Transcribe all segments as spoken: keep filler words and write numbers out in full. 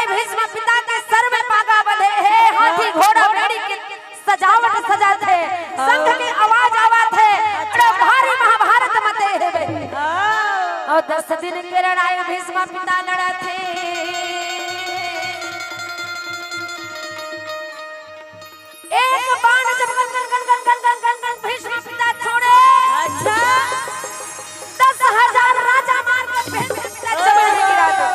भीष्म पिता के सर में पागा बंधे हे, हाथी घोड़ा बेड़ी के सजावट सजात हे, शंख के आवाज आवत हे, अरे भारी महाभारत मचे हे बे। अउ दस दिन के लड़ाई भीष्म पिता लड़त हे। एक बाण जब gun gun gun gun gun gun gun gun Bhishma पिता छोड़े, अच्छा। दस हजार राजा मार के भीष्म पिता जमीन में गिरा दे।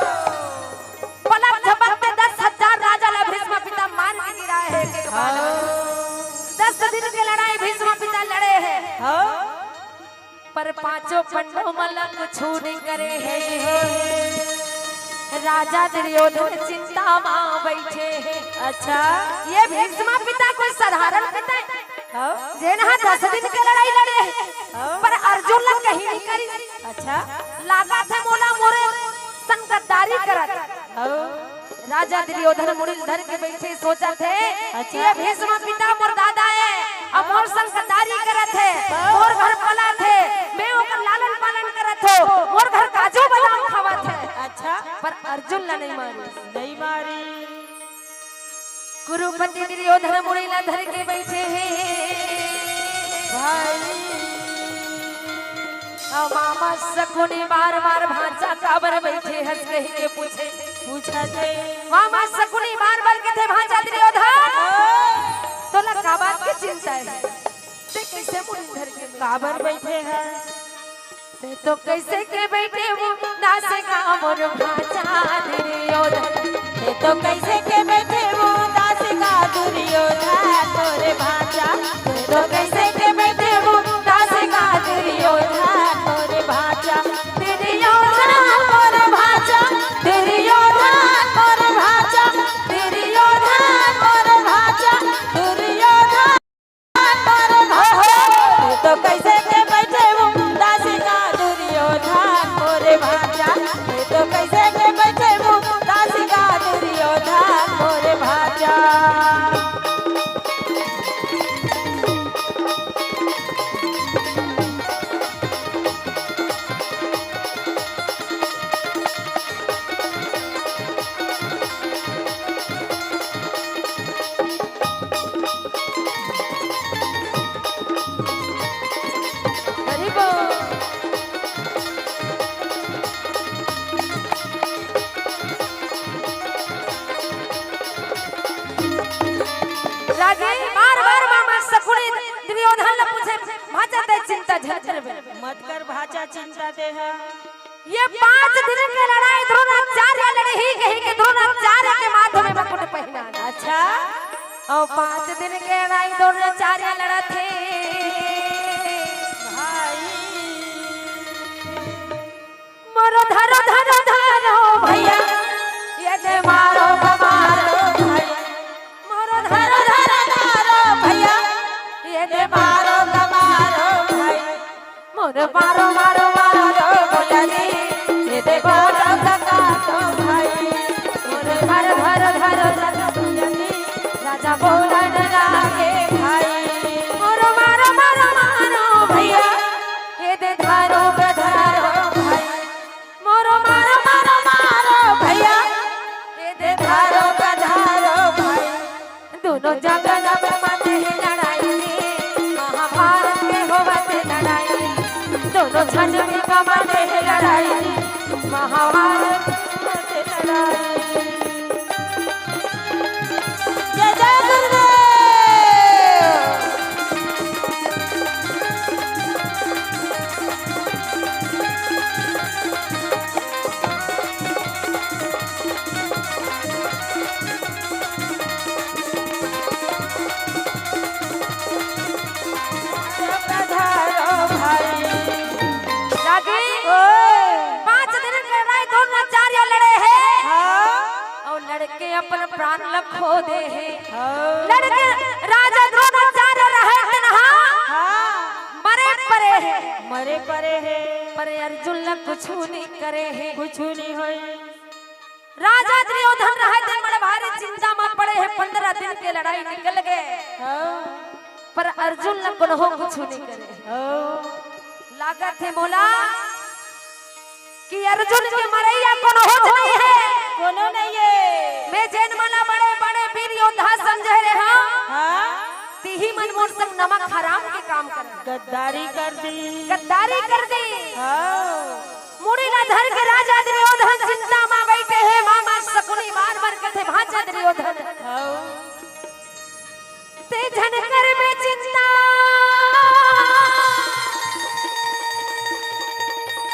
पलक झपकते दस हजार राजा ला भीष्म पिता मार के गिरा हे एक एक बाण। दस दिन के लड़ाई भीष्म पिता लड़े हे। हाँ। पर पांचों पंडो मन ला कुछु नहीं करे हे। राजा दुर्योधन चिंता मा बैठे हे। अच्छा। ये भीष्म पिता कोई साधारण पिता हे? हाँ। जेन हा दस दिन के लड़ाई लड़े हे, हाँ। पर अर्जुन ला कहीं नहीं करी। अच्छा। लागत हे मोला मोरे संग गद्दारी करत। हाँ। राजा दुर्योधन मुड़ी ल धर के बैठे सोचत हे, अच्छा। ये भीष्म पिता मोर दादा हे, अब मोर संग गद्दारी करत हे, मोर घर पलत हे, मैं ओकर लालन पालन करत हो, मोर घर काजू बादाम खावत हे। अच्छा। पर अर्जुन ला नहीं मारी। नहीं मारी। कुरुपति दुर्योधन मुड़ी ला धर के बैठे हे। भाई। अउ मामा शकुनी बार बार भांचा काबर बैठे हस कहि के पूछे। पूछत हे। मामा शकुनी बार बार कथे, भांचा दुर्योधन, हाँ। तोला का बात के चिंता हे? ते कैसे मुड़ी धर के बैठे? काबर बैठे हस? ते तो कैसे के बैठे वो दास का मोर भांचा दुर्योधन। ते तो कैसे के बैठे वो दास का दुर्योधन मोर भांचा। ते तो कैसे के बैठे वो दास का दुर्योधन मोर भांचा। दुर्योधन मोर भांचा, दुर्योधन मोर भांचा, दुर्योधन मोर भांचा, दुर्योधन मोर भांचा। तू तो कैसे के बैठे वो दास का दुर्योधन मोर भांचा। तू तो कैसे के बैठे वो दास का दुर्योधन मोर भांचा। हरि बोल। राजे बार बार मामा शकुनी दुर्योधन ला पूछे, भांचा ते चिंता झन करबे। मत कर भांचा चिंता ते हा। ये पांच दिन के लड़ाई द्रोणाचार्य लड़े ही कही के द्रोणाचार्य के माथे में मुकुट पहना। अच्छा। अउ पांच दिन के लड़ाई द्रोणाचार्य लड़त हे। भाई। मोरो धरो धरो धरो भैया, ये दे मारो मारो भाई। मोरो धरो धरो धरो भैया, ये दे मारो मारो भाई। मोर मारो मारो मारो भैया जी, ये दे मारो काका तो भाई। मोर धरो धरो धरो धरो भैया जी, राजा बोलन लागे भाई। मोर मारो मारो मारो भैया, ये दे धारो पधारो भाई। मोरो मारो मारो मारो भैया, ये दे धारो पधारो भाई। दोनों जगह में मचे हे लड़ाई, महाभारत में होवत हे लड़ाई। दोनों छन में कमल हे लड़ाई, महाभारत में होवत हे लड़ाई। जय जय गुरुदेव। रागी, ओए। पांच दिन के लड़ाई द्रोणाचार्य लड़े हे। हाँ। अउ लड़के अपन प्राण ल खो दे हे। हाँ। लड़के राजा द्रोणाचार्य रहे तेन हा। हाँ। मरे परे हे। मरे परे हे। पर अर्जुन ल कुछु नहीं करे हे। कुछु नहीं होई। राजा दुर्योधन रहे तेन बड़े भारी चिंता म पड़े हे। पंद्रह दिन के लड़ाई निकल गे। हाँ। पर अर्जुन ल कोनो कुछु नहीं करे। हाँ। लागत हे मोला कि अर्जुन के मरइया कोनो झन नहीं हे। कोनो नहीं हे। नमक हराम के काम कर। गद्दारी कर दी। गद्दारी कर दी। हाँ। मुड़ी ला धर के राजा दुर्योधन चिंता मा बइठे हे, मामा शकुनी बार बार कथे, भांचा दुर्योधन। हाँ। ते झन करबे चिंता,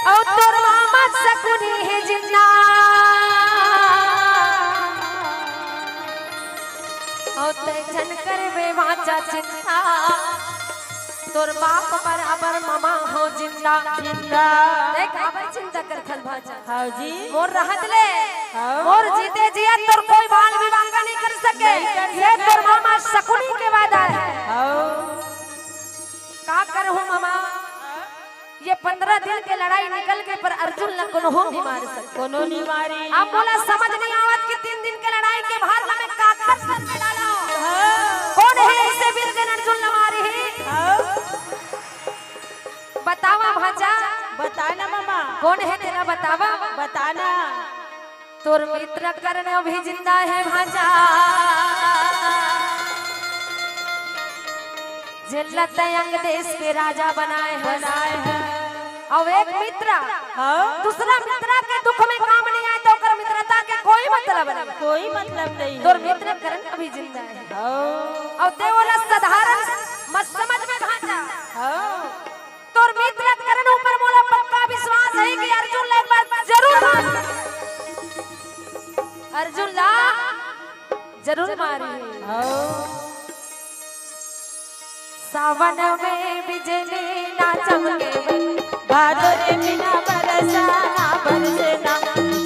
अउ तोर मामा शकुनी हे जिंदा। अउ ते झन करबे भांचा चिंता, तोर बाप बराबर मामा हो जिंदा। जिंदा। देख, काबर चिंता करथस भांचा। हाँ जी। मोर रहत ले, हाँ। मोर जीते जियत तोर कोई बाल विवाह नहीं कर सके। नहीं कर ये सके। तोर मामा शकुनी के वादा हे। हाँ। का करहूँ मामा, ये पंद्रह दिन के लड़ाई निकल गे, पर अर्जुन ला कोनो नहीं मार सके। कोनो नहीं मारी। अब मोला समझ नहीं आवत कि तीन दिन के लड़ाई के भार ला मैं काकर सर में डालँव। हाँ। कोन हे अइसे वीर जेन अर्जुन ला मारही? हाँ। बतावा भांचा। बता ना मामा। कोन हे तेला बतावा। बता ना। तोर मित्र कर्ण अभी जिंदा हे भांचा, जेला तैं अंग देश के राजा बनाए हस। बनाए हस। अउ एक मित्र, हाँ। दूसरा मित्र के दुख में काम नहीं आए त ओकर मित्रता के कोई मतलब नहीं। कोई मतलब नहीं। तोर मित्र कर्ण अभी जिंदा हे। हाँ। अउ ते ओला साधारण मत समझ में भांचा। हाँ। तोर मित्र कर्ण ऊपर मोला पक्का विश्वास हे कि अर्जुन ला एक बार जरूर मार, अर्जुन ला जरूर मारही। हाँ। सावन में बिजली ना चमके, भादो रे बिना बरसा ना बरसे ना।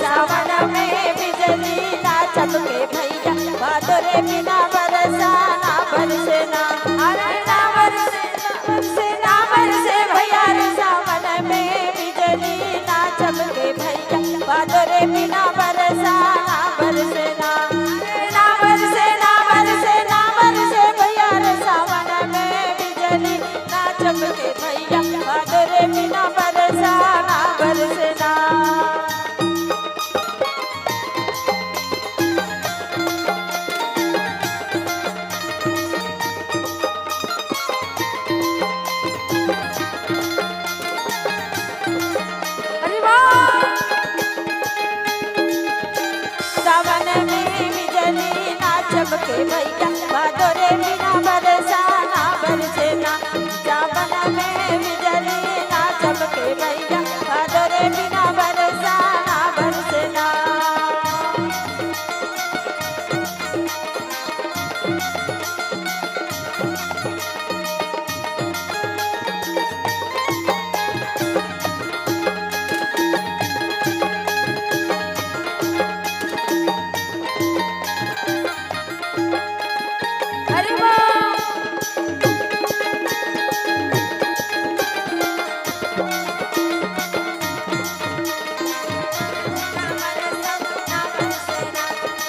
सावन में बिजली ना चमके भैया, भादो रे बिना बरसा ना बरसे ना। अरे ना बरसे, ना बरसे, ना बरसे भैया रे, सावन में बिजली ना चमके भैया, भादो रे बिना बरसा ना बरसे ना। अरे ना बरसे, ना बरसे, ना बरसे भैया रे, सावन में बिजली ना चमके भैया, भादो रे बिना बरसा ना बरसे ना। अरे वाह! सावन में बिजली ना चमके भैया, भादो रे बिना बरसा ना बरसे ना। सावन में बिजली ना चमके भैया, भादो रे बिना बरसा ना बरसे ना। अरे वाह!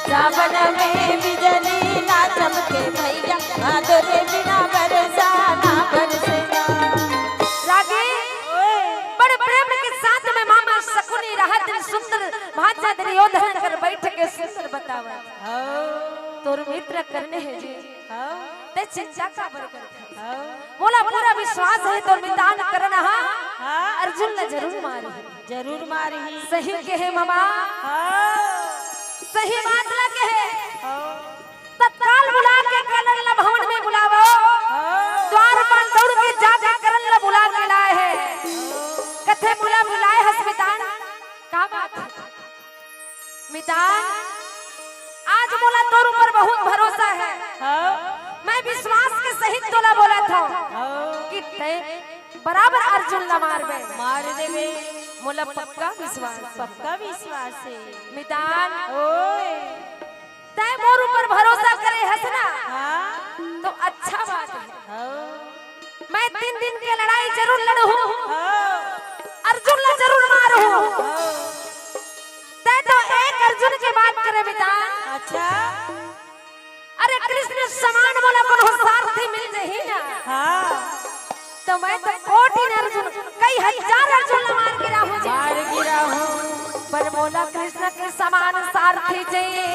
सावन में बिजली ना चमके भैया, भादो रे बिना बरसा ना बरसे ना। रागी, ओए। बड़े प्रेम के साथ में मामा शकुनी रहत दिन सुंदर भांचा दुर्योधन कर बैठ के सुंदर बतावत। हाँ। तोर मित्र कर्ण हे जी। हाँ। ते चिंता काबर करत हस? हाँ। मोला पूरा विश्वास हे तोर मितान कर्ण हा, हाँ। अर्जुन ला जरूर मारही। जरूर मारही। सही कहे मामा। हाँ। सही बात ला कहे। हाँ। तत्काल बुला के कर्ण ला भवन में बुलावव। हाँ। द्वारपाल दौड़ के जाके कर्ण ला बुला के लाए हे। कथे मोला बुलाए हस मितान। का बात हे? मितान, आज मोला तोर ऊपर बहुत भरोसा हे। हाँ। मैं विश्वास के सहित तोला बोलत हंव हाँ। कि तैं बराबर अर्जुन ला मारबे। मार देबे। मोला पक्का विश्वास हे। पक्का विश्वास हे। मितान, ओए। तैं मोर ऊपर भरोसा करे हस ना, हाँ। तो अच्छा बात हे। हाँ। मैं तीन दिन के लड़ाई जरूर लड़हूँ, हाँ। अर्जुन ला जरूर मारहूँ। हाँ। तैं तो एक अर्जुन के बात करे मितान। अच्छा। अरे कृष्ण समान मोला कोनो सारथी मिल जही ना। हाँ। तो मैं तो कोटि अर्जुन, कई हजार अर्जुन ला मार गिराहूँ जी। मार गिराहूँ। पर मोला कृष्ण के समान सारथी चाहिए।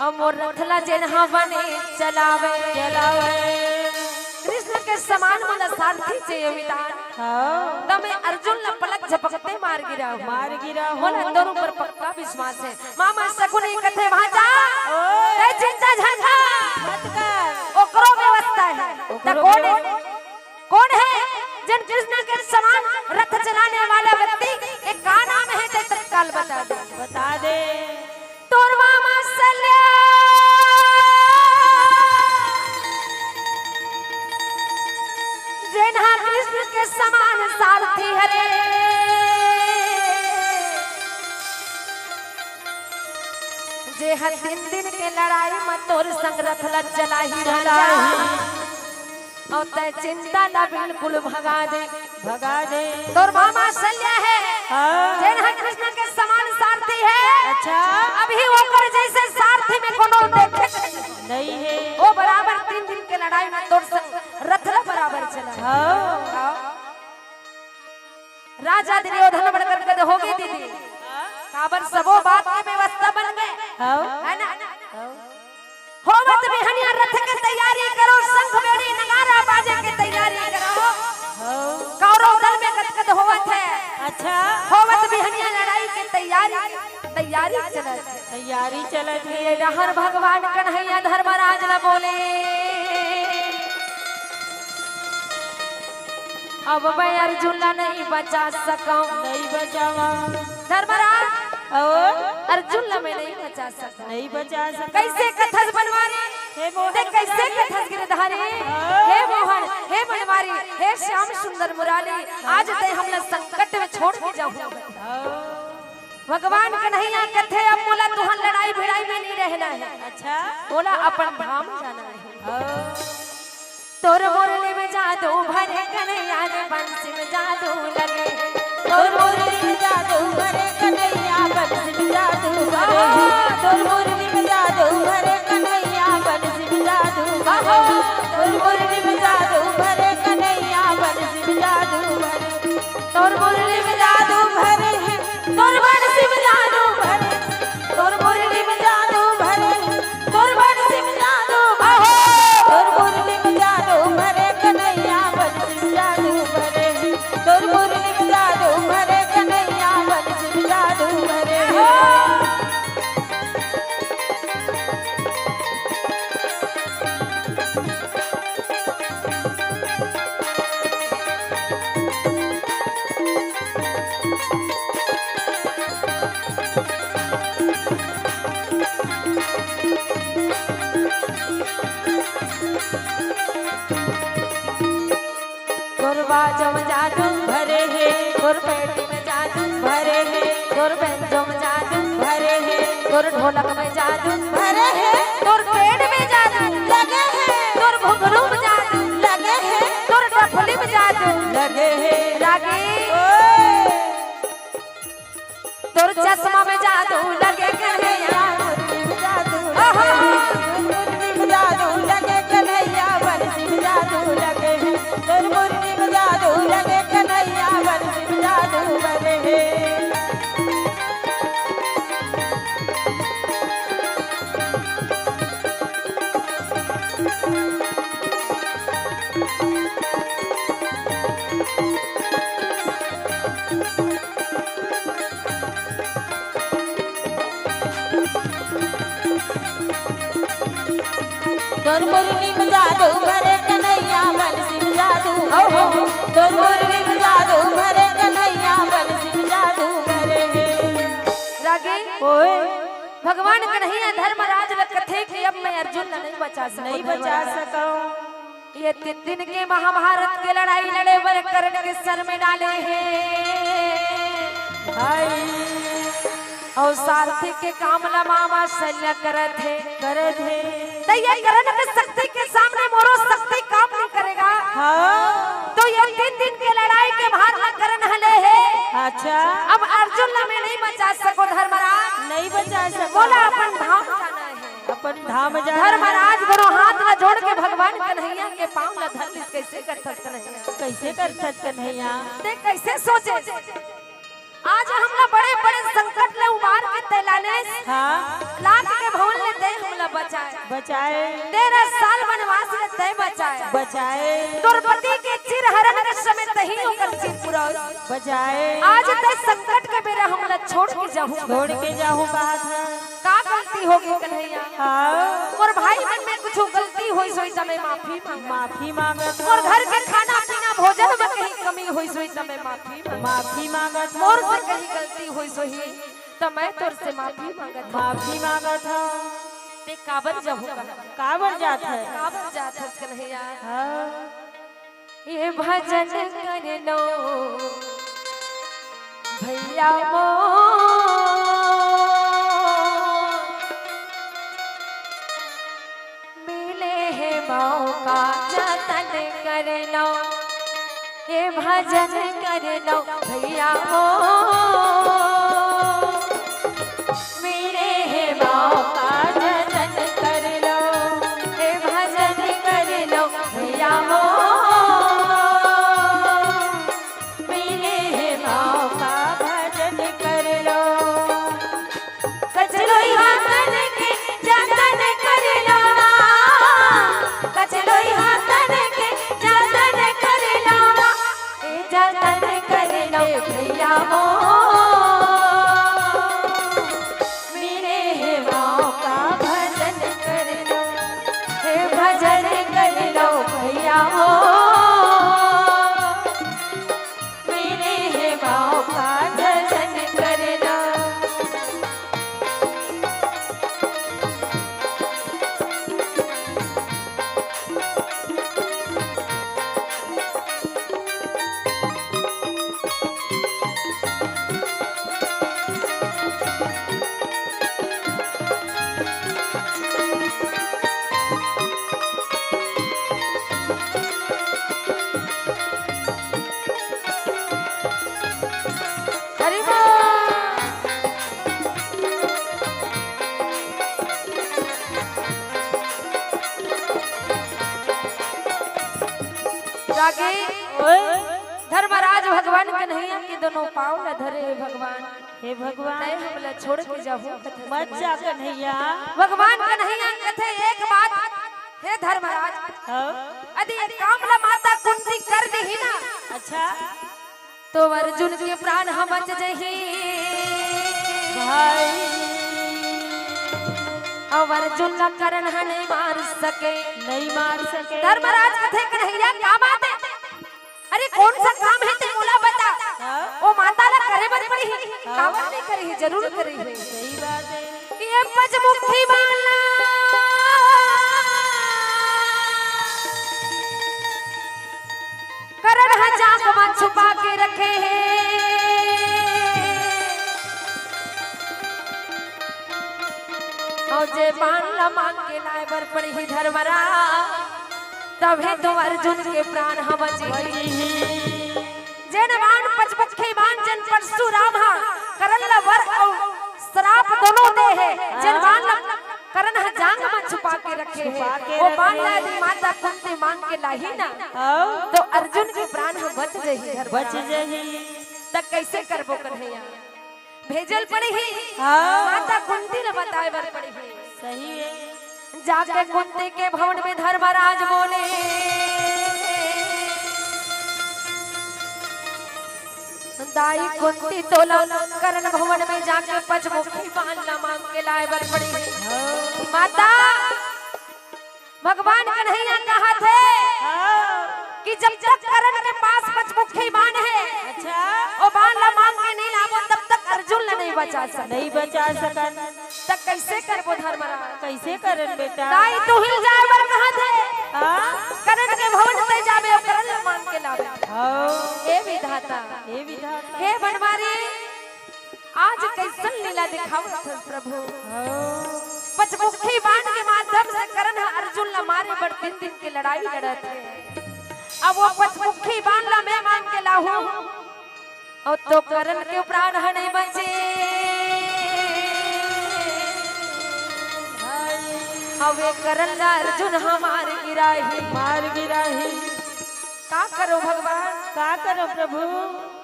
अउ मोर रथ ला जेन हा बने चलावे। चलावे। कृष्ण के समान मोला सारथी चाहिए विधान। हाँ। त मैं अर्जुन ला पलक झपकते मार गिराहूँ। मार गिराहूँ। मोला तोर ऊपर पक्का विश्वास हे। मामा शकुनी कथे भांजा, ओए। तैं चिंता झन कर। मत कर। ओकरो व्यवस्था हे। त ओकरो कोन हे? व्यवस्था। कोन हे? जेन कृष्ण के समान रथ चलाने वाला व्यक्ति के का नाम हे, तैं तत्काल बता दे। बता दे। तोर मामा शल्या, जेन हा कृष्ण के समान सारथी हरे, जे हा तीन दिन के लड़ाई म तोर संग रथ ल चलाही। चलाही। अउ तैं चिंता ला बिल्कुल भगा दे। भगा दे। तोर मामा शल्या हे, हाँ। जेन हा कृष्ण के समान सारथी हे। अच्छा। अभी ओकर जैसे सारथी में कोनो देखे नहीं हे। वो बराबर तीन दिन के लड़ाई में तोर संग रथ ला बराबर चला। हाँ। हाँ। राजा दुर्योधन बड़ गदगद हो गे दीदी। काबर सबो बात के व्यवस्था बन गे। हाँ। हे ना? हाँ। होवत बिहनिया रथ के तैयारी करो, शंख बेड़ी नगारा बाजे के तैयारी करो। हाँ। कौरव दल में गदगद होवत हे। अच्छा। होवत बिहनिया लड़ाई के तैयारी, तैयारी चलत हे। तैयारी चलत हे। ये डहर भगवान कन्हैया धर्मराज ला बोले, अब मैं अर्जुन ला नहीं बचा सकौं। नहीं बचावा। धर्मराज, अउ? अर्जुन ला मैं नहीं बचा सकौं। नहीं बचा सकौं। कैसे कथस बनवारी? हे मोहन तैं कैसे कथस गिरधारी? हाँ। हे मोहन, हे बनवारी, हे श्याम सुंदर मुरारी, आज तैं हमला संकट में छोड़ के जाहूँ। हाँ। भगवान कन्हैया कथे, अब मोला तुहन लड़ाई भिड़ाई में नहीं रहना हे। अच्छा। मोला अपन धाम जाना हे। हाँ। तोर मुरली में जादू भरे कन्हैया रे, बंसी में जादू लगे। तोर मुरली में जादू भरे कन्हैया, बंसी में जादू भरे। तोर मुरली में जादू भरे कन्हैया, बंसी में जादू भरे। तोर मुरली में जादू भरे कन्हैया, बंसी में जादू भरे। तोर मुरली में जादू भरे हे, तोर बंसी में जादू भरे। तोर मुरली में जादू भरे, तोर बंसी में जादू भरे। तोर मुरली में जादू भरे कन्हैया, बंसी में जादू भरे। तोर मुरली में जादू भरे कन्हैया, बंसी में जादू भरे। तोर बाजू में जादू भरे हे, तोर पेटी में जादू भरे हे, तोर बेंजो में जादू भरे हे, तोर ढोलक में जादू भरे हे, तोर पेट में जादू लगे हे, तोर घुघरू में जादू लगे हे, तोर डफली में जादू लगे हे। रागी। ओए। तोर चश्मा में जादू लगे कन्हैया, मुरली में जादू लगे। आहा। मुरली में जादू लगे कन्हैया, बंसी में जादू लगे। तोर मुरली में जादू लगे कन्हैया, बंसी में जादू भरे हे। तोर मुरली में जादू भरे कन्हैया, बंसी में जादू भरे। तोर मुरली में जादू भरे कन्हैया, बंसी में जादू भरे। रागी। ओए। भगवान कन्हैया धर्मराज ल कथे कि अब मैं अर्जुन ल नहीं बचा सकौं। नहीं बचा सकौं। ये तीन दिन के महाभारत के लड़ाई लड़े बर कर्ण के सर में डाले हे। भाई। अउ सारथी के काम ल मामा शल्या करत हे। करत हे। त ये कर्ण के शक्ति के सामने मोरो शक्ति काम नहीं करेगा। हाँ। त ये तीन दिन के लड़ाई के भार ल कर्ण ह ले हे। अच्छा। अब अर्जुन ल मैं नहीं बचा सकौं धर्मराज। नहीं बचा सकौं। मोला अपन धाम जाना हे। अपन धाम जाना हे। धर्मराज दोनों हाथ ला जोड़ के भगवान कन्हैया के पाँव ला धर लिस, कैसे करथस कन्हैया? कैसे करथस कन्हैया? तैं कैसे सोचे? आज हमला बड़े-बड़े संकट ले उबार के तैं लानेस, हाँ। लाख के भवन ले तैं हमला बचाए। बचाए। तेरह साल वनवास ले तैं बचाए। बचाए। तोर पति के चिरहरण के समय तहीं ओकर चिर पुरोस। बचाए। आज तैं संकट के बेरा हमला छोड़ के जाहूँ। छोड़ के जाहूँ बात है। का गलती होगे कन्हैया? हाँ। मोर भाई मन में कुछ गलती होइस होही त मैं माफी मांगत। माफी मांगत। मोर घर के खाना पीना भोजन में कहीं कमी होइस होही त मैं माफी मांगत। माफी मांगत। मोर से कहीं गलती होइस होही त मैं तोर से माफी मांगत हंव। माफी मांगत हंव। तैं काबर जाहूँ कहा? काबर जात हस? काबर जात हस कन्हैया? हाँ। ये भजन कर लो भैया मोर, मिले हे मौका जतन कर लो, ये भजन कर लो भैया मोर, मिले हे मौका जतन कर लो, ये भजन कर लो भैया मोर, मिले हे मौका भजन कर लो। कचलोई हाथन के जतन कर लो ना, कचलोई हाथन के जतन कर लो ना, ए जतन कर लो भैया मोर, मिले हे मौका भजन कर लो, हे भजन कर लो भैया मोर। मिले हे मौका जतन कर लो। हरि बोल। जागे ओए। धर्मराज भगवान कन्हैया के दोनों पाँव ल धरे, हे भगवान। हे भगवान। तैं हमला छोड़ के जाहू कथे मत जा कन्हैया। भगवान कन्हैया कथे एक बात, हे धर्मराज, हाँ? यदि ये काम ला माता कुंती कर दिही ना, अच्छा। तो अर्जुन के प्राण ह बच जही। भाई। अउ अर्जुन ला करण ह नहीं मार सके। नहीं मार सके। धर्मराज कथे कन्हैया का बात है? अरे कौन सा काम है ते मोला बता। हाँ? वो माता ला करे बर पड़ी ही। हाँ? काबर नहीं करे ही, जरूर करे ही। सही बात है। ये पचमुखी बाला करण ह जांग म छुपा के रखे हे। अउ जे बान ल मांग के लाए बर पड़ही धर्मराज, तभे तो अर्जुन के प्राण ह बचही। जेन बान पचमुखी बान जेन परशुराम ह करण ल वर अउ श्राप दोनों दे हे, जेन बान ल करण ह जांग म छुपा के रखे हे, छुपा के वो बान रखे। ला यदि माता कुंती मांग के लाही ना, हाँ। तो अर्जुन के प्राण ह बच जही धर्मराज। बच जही। त कैसे करबो कन्हैया? भेजल पड़ही। हाँ। माता कुंती ल बताए बर पड़ही। सही है। जाके कुंती के भवन में धर्मराज बोले, दाई कुंती तोला करण भवन में जाके पचमुखी बान ला मांग के लाए बर पड़ही। माता, भगवान कन्हैया कहत हे हाँ। कि जब तक करण के पास पचमुखी बान हे, अच्छा। वो बान ला मांग के नहीं लाबो, तब तक अर्जुन ला नहीं बचा सकन। नहीं बचा सकन। त कैसे करबो धर्मराज? कैसे करन बेटा? दाई तू ही जाए बर कहत हे। हाँ? करण के भवन में जाबे अउ करण ला मांग के लाबे। हाँ। हे विधाता। हे विधाता। हे बनवारी, आज कैसन लीला दिखावत हस प्रभु। हाँ। पचमुखी बाण के माध्यम से करण ह अर्जुन ला मारे बर तीन दिन के लड़ाई लड़त हे। अब वो पचमुखी बाण ला मैं मांग के लाहूं। अउ तो करण के प्राण ह नहीं बचे। अब ये करण ला अर्जुन ह मार गिराही। मार गिराही। का करो भगवान? का करो प्रभु?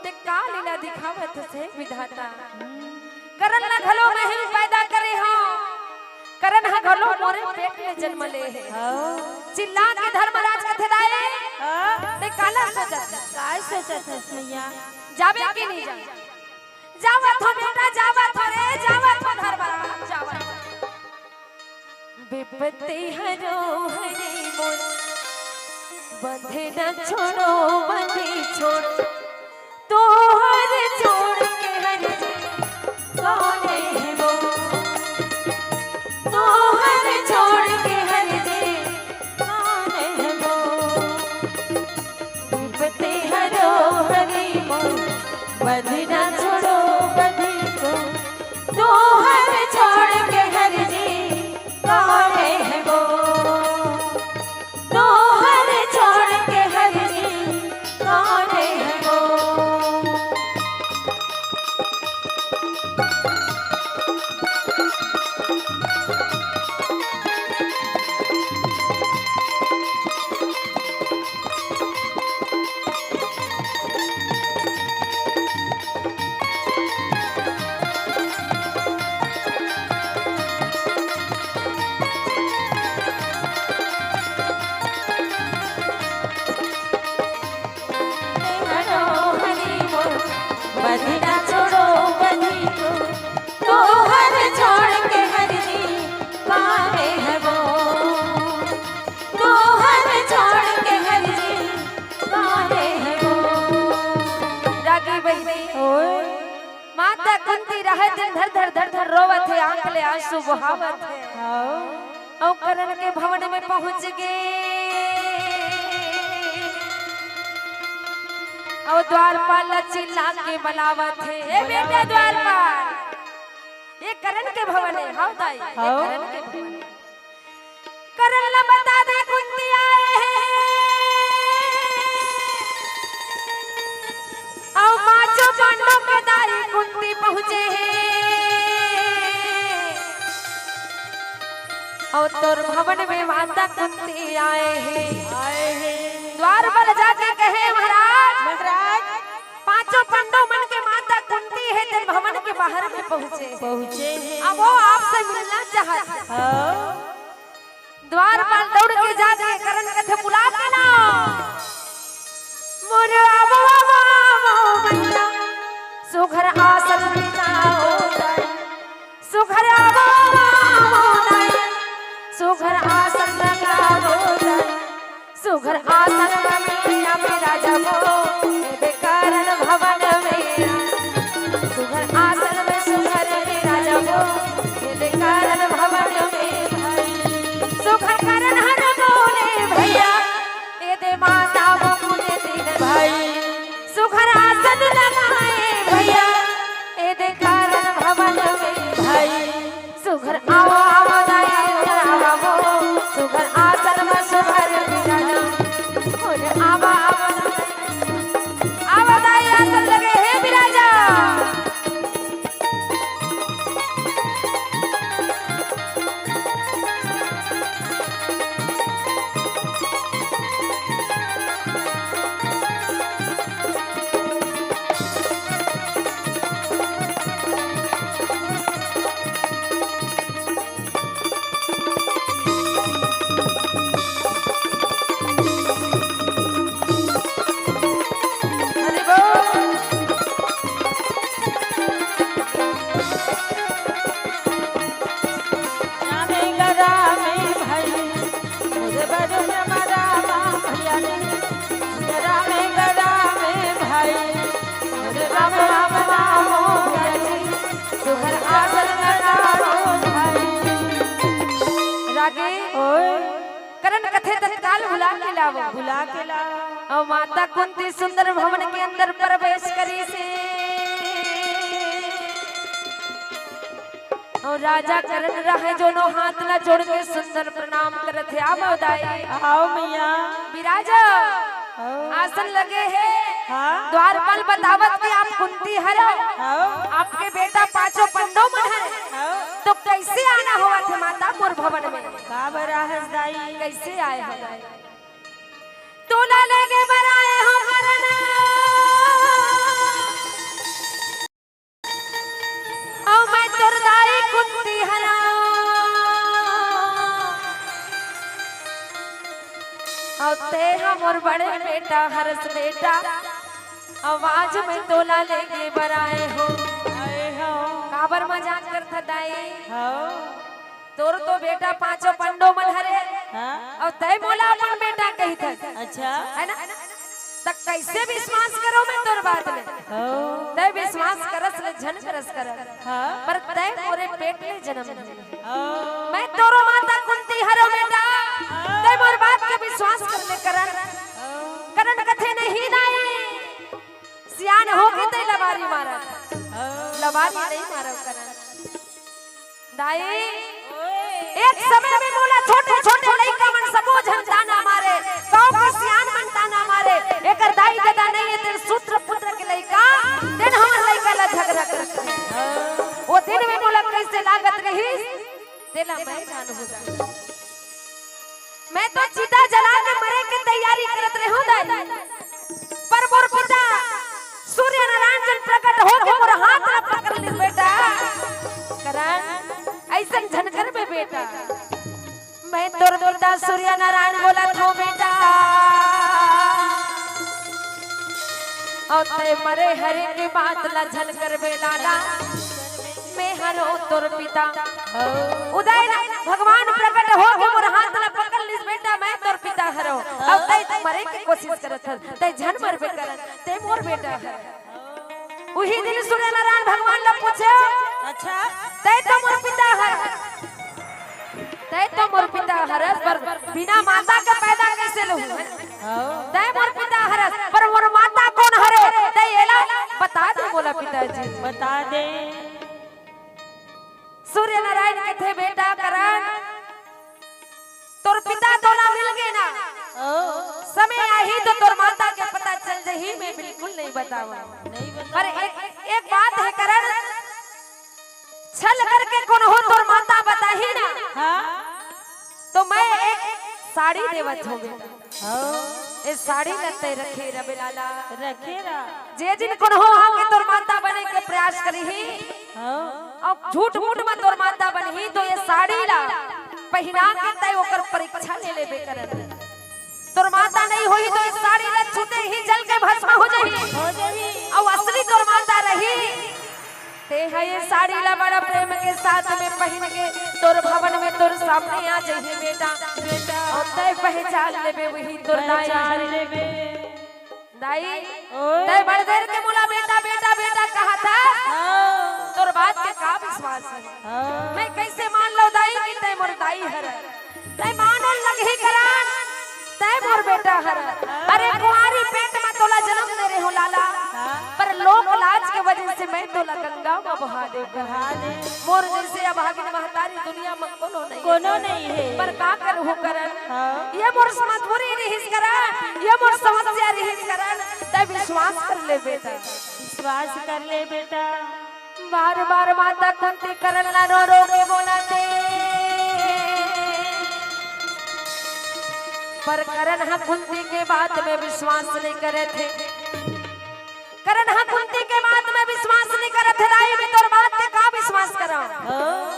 ते का लीला दिखावत हस विधाता? हम्म। करन ला घलो मैं ही पैदा करे हंव, करन ह घलो मोरे पेट में जन्म ले हे। हाँ। चिल्ला के धर्मराज कथे, दाई, हाँ। ते काला सोचत हस? काय सोचत हस, मइया? जाबे कि नहीं जाबे? जावत हंव बेटा, जावत हंव रे, जावत हंव धर्मराज, जावत हंव। बिपति हरो हरि मोर, बंधे न छोड़ो, बंधे छोड़, तोहर छोड़ के हरि जी, कौन है वो? तोहर छोड़ के हरि जी, कौन है वो? बिपति हरो हरि मोर, बंधे न छोड़ो, बंधे छोड़, तोहर छोड़ के हरि जी, कौन है वो? तोहर छोड़ के हरि जी, कौन है वो? हरो हरि बोल, बंधे न छोड़ो बंधे को, तोहर छोड़ के हरि जी, कौन है वो? तोहर छोड़ के हरि जी, कौन है वो? रागी बहिनी, ओए। माता कुंती राहत दिन धर धर धर धर रोवत हे, आंख ले आंसू बहावत हे। हाँ। अउ करन के भवन में पहुंच गे। अउ द्वारपाल ला चिल्ला के बलावत हे, "ए बेटा द्वारपाल, ये करन के भवन हे।" "हव दाई, ये हाँ। करन के भवन हे।" करन ला बता दे कुंती आए हे। अउ पांचों पांडव के दाई कुंती पहुंचे हे। अउ तोर भवन में माता कुंती आए हे। आए हे। द्वारपाल जाके कहे, "महाराज, महाराज, पांचों पांडव मन के माता कुंती हे, तेन भवन के बाहर में पहुंचे हे। पहुंचे हे। अब वो आपसे मिलना चाहत हे।" हाँ। द्वारपाल दौड़ के जाके करन कथे, "बुला के लाओ। मोर आवो, आवो, आवो मैया, सुघर आसन बिछाओ दाई। सुघर आवो, आवो दाई, सुघर आसन लगाओ दाई। सुघर आसन में मैया बिराजबो, एदे करन भवन में। सुघर आसन में सुघर बिराजबो, एदे करन भवन में भाई। सुघर करन हर बोले भैया, एदे माता मुकुट दिन भाई। सुघर आसन लगाए भैया, एदे करन भवन में भाई। सुघर आवो, आवो दाई, सुघर आवो, सुघर आसन में सुघर बिराजो। सुघर आवो, आवो दाई, आवो दाई, आसन लगे हे बिराजो।" रामे गरामे भाई, मोरे बरुन मरावा भैया ने। रामे गरामे भाई, मोरे राम राम राम हो गई। सुघर आसन लगाओ भाई। रागे ओए। करन कथे तत्काल बुला के लावो। बुला के लावो। अउ माता कुंती सुंदर भवन के अंदर प्रवेश करिस हे। अउ राजा करन रहे, दोनों हाथ ला जोड़ के सुंदर प्रणाम करत हे। आवो दाई। आओ मैया। बिराजो। आओ। आसन लगे हे। हाँ। द्वारपाल बतावत कि आप कुंती हरो। आओ। आपके बेटा पांचों पंडो मन हरे। आओ। तो कैसे आना होवत हे माता मोर भवन में? का बर आहस दाई? कैसे आए हो दाई? तोला लेगे बर आए हो करन। ओ मोर बड़े बेटा हरस बेटा, अउ आज मैं तोला लेगे बर आए हो। आए हो। काबर मजाक करथा दाई? हव। तोर तो बेटा पांचों पंडो मन हरे, हाँ। अउ तय मोला अपन बेटा कहिथस। अच्छा। है ना? त कैसे विश्वास करो मैं तोर बात में? हाँ। तय विश्वास करस ले झन करस करस। हाँ। पर तय मोरे पेट ले जन्म ले। हाँ। मैं तोरो माता कुंती हरो बेटा। हाँ। तय मोर बात के विश्वास कर ले करन। हाँ। करन कथे नहीं दाई। सियान होके तय लबारी मारा। हाँ। लबारी नहीं मारा करन। दाई, एक समय में मोला छोटे-छोटे लइका मन सबो झन ताना मारे, गाँव के सियान मन ताना मारे, "एकर दाई ददा नइ हे, तेन सूत्र पुत्र के लइका, तेन हमर लइका ला झगरा करत हे।" वो दिन में मोला कइसे लागत रहिस, तेला मैं जानहूँ। मैं तो चिता जला के मरे के तैयारी करत रेहेंव दाई, पर मोर पिता सूर्य नारायण जब प्रकट होके मोर हाथ ला पकड़ लिस बेटा। करन, अइसन झन करबे बेटा। मैं तोर पिता सूर्य नारायण बोलत हँव बेटा। अउ तय मरे हरे के बात ला झन करबे लाला। मैं हरँव तोर पिता। उदय ला भगवान प्रकट होके मोर हाथ ला पकड़ लिस बेटा, मैं तोर पिता हरँव। अउ तय मरे के कोशिश करत हस, तय झन मरबे करन, तय मोर बेटा हर। उही दिन सूर्य नारायण भगवान ला पूछे, अच्छा। तय तो मोर पिता हर, तय तो मोर पिता हरस, पर बिना माता के पैदा कइसे लूँ? हाँ। तय मोर पिता हरस, पर मोर माता कोन हरे? तय एला बता दे मोला पिताजी। बता दे। सूर्य नारायण कथे, "बेटा करन, तोर पिता तोला मिल गे ना। ओ। समय आही तो तोर माता के पता चल जही, मैं बिल्कुल नहीं बतावँव।" नहीं बतावँव। पर एक, एक बात हे करन, छल करके कोनो तोर माता बताही ना, हाँ। तो मैं एक साड़ी देवत हँव बेटा। हाँ। ए साड़ी ला तय रखे रह बे लाला। रखे रह। जे दिन कोनो आके तोर माता बने के प्रयास करही, हाँ। अउ झूठ मूठ म तोर माता बनही, तो ए साड़ी ला पहिना के तय ओकर परीक्षा ले लेबे करन। तोर माता नइ होही तो ए साड़ी ला छूते ही जल के भस्म हो जही। हो जही। अउ असली तोर माता रही, तय ह ए साड़ी ला बड़ा प्रेम के साथ में पहिन के तोर भवन में तोर सामने आ जही बेटा। बेटा। अउ तय पहचान लेबे, उही तोर दाई। पहचान लेबे। दाई, ओए। तय बड़ देर के मोला बेटा, बेटा, बेटा कहत हस। हाँ। तोर बात के का विश्वास हे? हाँ। मैं कइसे मान लँव दाई कि तय मोर दाई हर? तय मानो लगही करन, तय मोर बेटा हर। अरे कुंवारी पेट म तोला जन्म दे रेहेंव लाला, हाँ। पर लोक लाज के वजह से मैं तोला गंगा म बहा देंव। बहा दे। मोर जइसे अभागिन महतारी दुनिया म कोनो नइ हे। कोनो नइ हे। पर का करहूँ करन? हाँ। ए मोर मजबूरी रिहिस करन, ए मोर समस्या रिहिस करन, तय विश्वास कर ले बेटा। विश्वास कर ले बेटा। बार बार माता कुंती करन ला रो रो के बोलथे, पर करन ह कुंती के बात में विश्वास नइ करत हे। करन ह कुंती के बात में विश्वास नइ करत हे। दाई, मैं तोर बात के का विश्वास करँव? हाँ।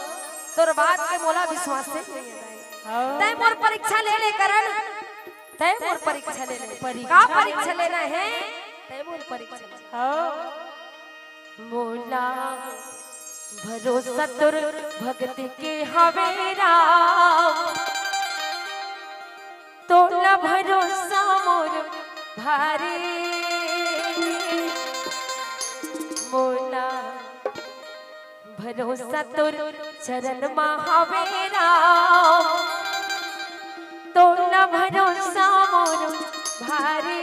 तोर बात के मोला विश्वास नइ हे दाई। हाँ। तय मोर परीक्षा ले ले करन, तय मोर परीक्षा ले ले। परीक्षा का परीक्षा लेना हे? तय मोर परीक्षा ले। हाँ। मोला भरोसा तोर भक्ति के हवे राम, तोला भरोसा मोर भारी। मोला भरोसा तोर चरण म हवे राम, तोला भरोसा मोर भारी।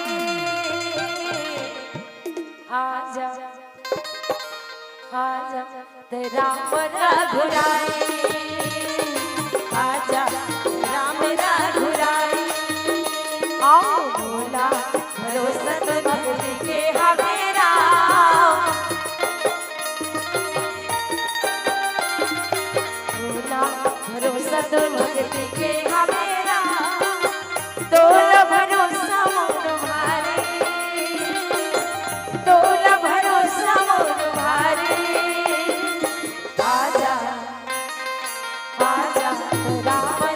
आजा, आजा, तय राम रघुराई। आजा, राम रघुराई। आओ मोला भरोसा तोर भक्ति के हवे राम। मोला भरोसा तोर भक्ति के हवे राम। तोला भरोसा मोर भारी, तोला भरोसा मोर भारी। आजा, आजा, राम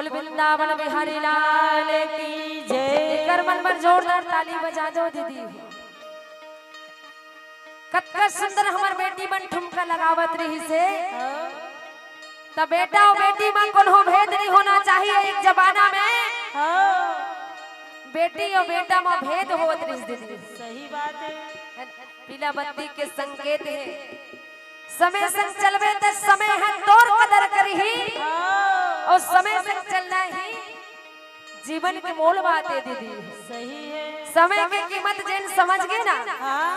बोल वृंदावन बिहारी लाल की जय। एकर मन बर जोरदार ताली बजा दो दीदी। कतका सुंदर हमर बेटी मन ठुमका लगावत रहिस हे। त बेटा अउ बेटी म कोनो भेद नहीं होना चाहिए। एक जमाना में बेटी अउ बेटा म भेद होत रहिस दीदी। सही बात है। पीला बत्ती के संकेत है। समय संग चलबे त समय ह तोर कदर करही, अउ समय संग चलना ही जीवन के मोल बात है दीदी। सही है। समय के कीमत जेन समझ गे ना, हाँ।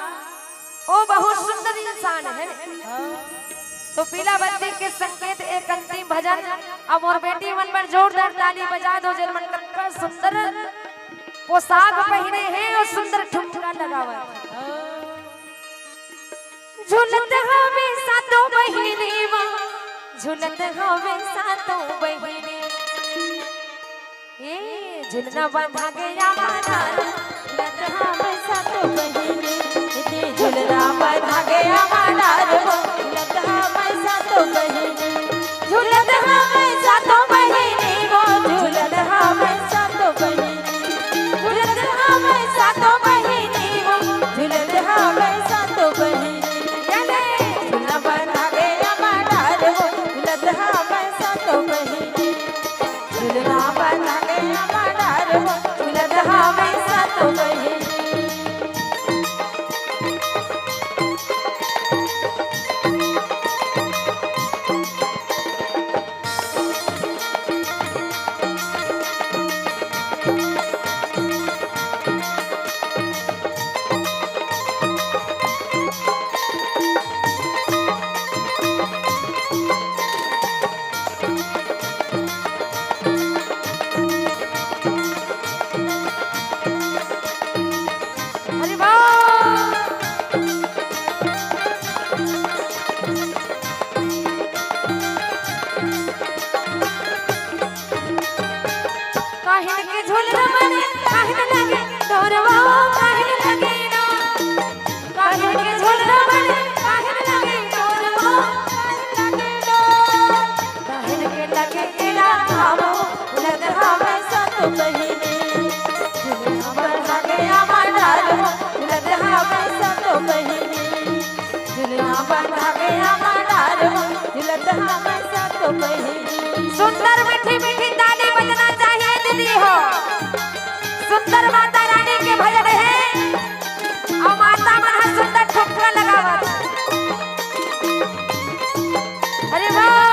वो बहुत सुंदर इंसान है। हाँ। तो पीला बत्ती के संकेत एक अंतिम भजन, अउ मोर बेटी मन बर जोरदार ताली बजा दो, जेन मन कतका सुंदर पोशाक पहिने हे अउ सुंदर ठुमका लगावत। हाँ। झूलत हवे सातों बहिनी माँ, झूलत हवे सातों बहिनी। ए झुलना बंधा गया मानार, झूलत हवे सातों बहिनी। ए झुलना बंधा गया मानार हो, झूलत हवे सातों बहिनी। झूलत हवे सातों बहिनी हो, झूलत हवे सातों बहिनी। झूलत हवे सातों बहिनी हो, झूलत हवे सातों बहिनी। या ले, झुलना बंधा गया मानार हो, झूलत हवे सातों बहिनी। झुलना बंधा गया मानार हो, झूलत हवे सातों बहिनी। अरे वाह! काहिन के झुलना बने, काहिन लगे डोरवा, काहिन लगे डोर। काहिन के झुलना बने, काहिन लगे डोरवा, काहिन लगे डोर। काहिन के लगे केरा खावो, झुलत हवे सातों बहिनी। झुलना बंधा गया मानार हो, झुलत हवे सातों बहिनी। झुलना बंधा गया मानार हो, झुलत हवे सातों बहिनी। सुंदर मीठी मीठी ताली बजना चाहिए दीदी हो। सुंदर माता रानी के भजन है। अउ माता मन ह सुंदर ठुमका लगावत। अरे वाह!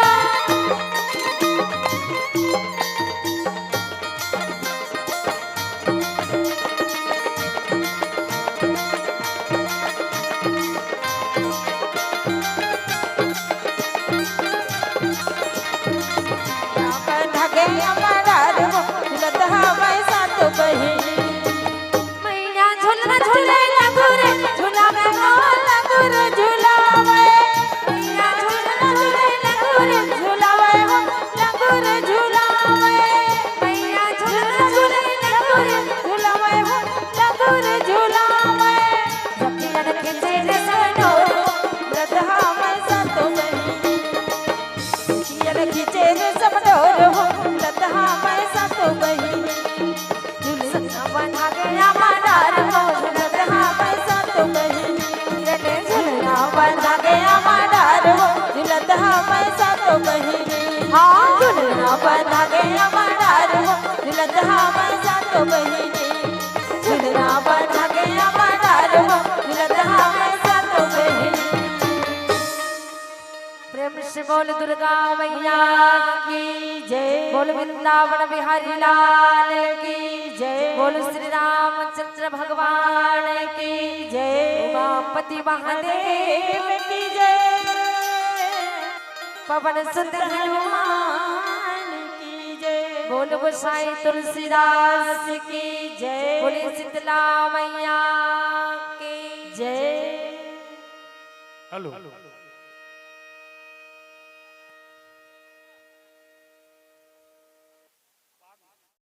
बंधा गया मानार हो, झुलत हवे सातों बहिनी। मैया झुलना झुले लंगुर झुलावे हो, लंगुर झुलावे। मैया झुलना झुले लंगुर झुलावे हो, लंगुर झुलावे। मैया झुलना झुले लंगुर झुलावे हो, लंगुर झुलावे। सखियन खींचे रेशम डोर, झुलत हवे सातों बहिनी। सखियन खींचे रेशम डोर हो, झुलत हवे सातों बहिनी। झुलना बंधा गया मानार हो, झुलत हवे सातों बहिनी। झुलना बंधा गया मानार हो, झुलत हवे सातों बहिनी। हाँ। झुलना बंधा गया मानार हो, झुलत हवे सातों बहिनी। झुलना बंधा गया मानार हो, झुलत हवे सातों बहिनी। प्रेम से बोल दुर्गा मैया की जय। बोल वृंदावन बिहारी लाल की जय। बोल श्री रामचंद्र भगवान की जय। उमापति महादेव की जय। पवन सुत हनुमान की जय। बोल गोसाई तुलसीदास की जय। बोले शीतला मैया की जय। हेलो।